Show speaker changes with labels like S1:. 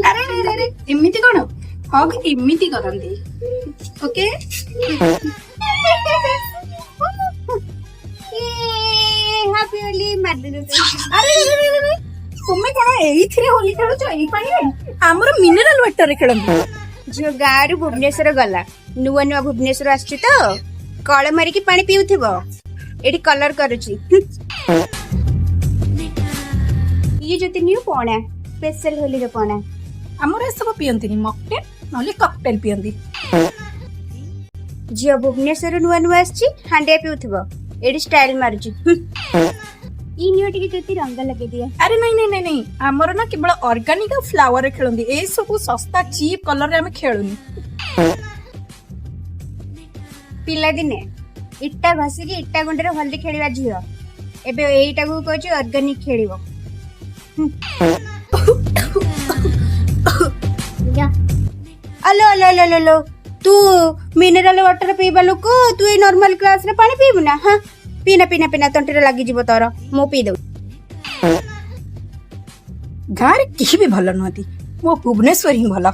S1: ଆରେ ଆରେ, ଆରେ, ଏମିତି କଣ? ହଗ୍ ଏମିତି କରନ୍ତି, ଓକେ?
S2: ହାପି ହୋଲି ମାରିଦେଲୁ।
S1: ଆରେ ଆରେ, ଆରେ, ଆରେ, ତୁମେ କଣ ଏଇଥିରେ ହୋଲି ଖେଳୁଛ? ଏଇ ପାଣିରେ? ଆମର ମିନେରାଲ ୱାଟରରେ ଖେଳନ୍ତି।
S2: ଝିଅ ଗାଁରୁ ଭୁବନେଶ୍ୱର ଗଲା, ନୂଆ ନୂଆ ଭୁବନେଶ୍ୱର ଆସିଛି ତ କଳ ମାରିକି ପାଣି ପିଉଥିବ, ଏଠି କଲର କରୁଛି। ଇଏ ଯଦି ନିଉ ପଣା, ସ୍ପେଶାଲ ହୋଲିର ପଣା।
S1: ଆମର ଏସବୁ ପିଅନ୍ତିନି, ମକଟେଲ ନହେଲେ କକଟେଲ ପିଅନ୍ତି।
S2: ଝିଅ ଭୁବନେଶ୍ୱରରୁ ନୂଆ ନୂଆ ଆସିଛି, ହାଣ୍ଡିଆ ପିଉଥିବ, ଏଠି ଷ୍ଟାଇଲ ମାରୁଛି। ଇ ନିଅ ଟିକେ ଯଦି ରଙ୍ଗ ଲଗେଇ ଦିଅ।
S1: ଆରେ ନାଇଁ ନାଇଁ ନାଇଁ ନାଇଁ, ଆମର ନା କେବଳ ଅର୍ଗାନିକ ଆଉ ଫ୍ଲାୱାରରେ ଖେଳନ୍ତି। ଏଇ ସବୁ ଶସ୍ତା ଚିପ୍ କଲରରେ ଆମେ ଖେଳୁନି।
S2: ପିଲାଦିନେ ଇଟା ଘଷିକି ଇଟା ଗୁଣ୍ଡରେ ହୋଲି ଖେଳିବା ଝିଅ ଏବେ ଏଇଟାକୁ କହୁଛି ଅର୍ଗାନିକ ଖେଳିବ। ଆଲୋ ଆଲୋ ଆଲୋ ଆଲୋ ଆଲୋ, ତୁ ମିନେରାଲ ୱାଟର ପିଇବା ଲୋକ, ତୁ ଏଇ ନର୍ମାଲ ଗ୍ଲାସରେ ପାଣି ପିଇବୁ ନା? ହଁ, ପିନା ପିନା ପିନା, ତଣ୍ଟିରେ ଲାଗିଯିବ ତୋର। ମୁଁ ପିଇ ଦଉଛି।
S1: ଗାଁରେ କେହି ବି ଭଲ ନୁହନ୍ତି, ମୋ ଭୁବନେଶ୍ୱର ହିଁ ଭଲ।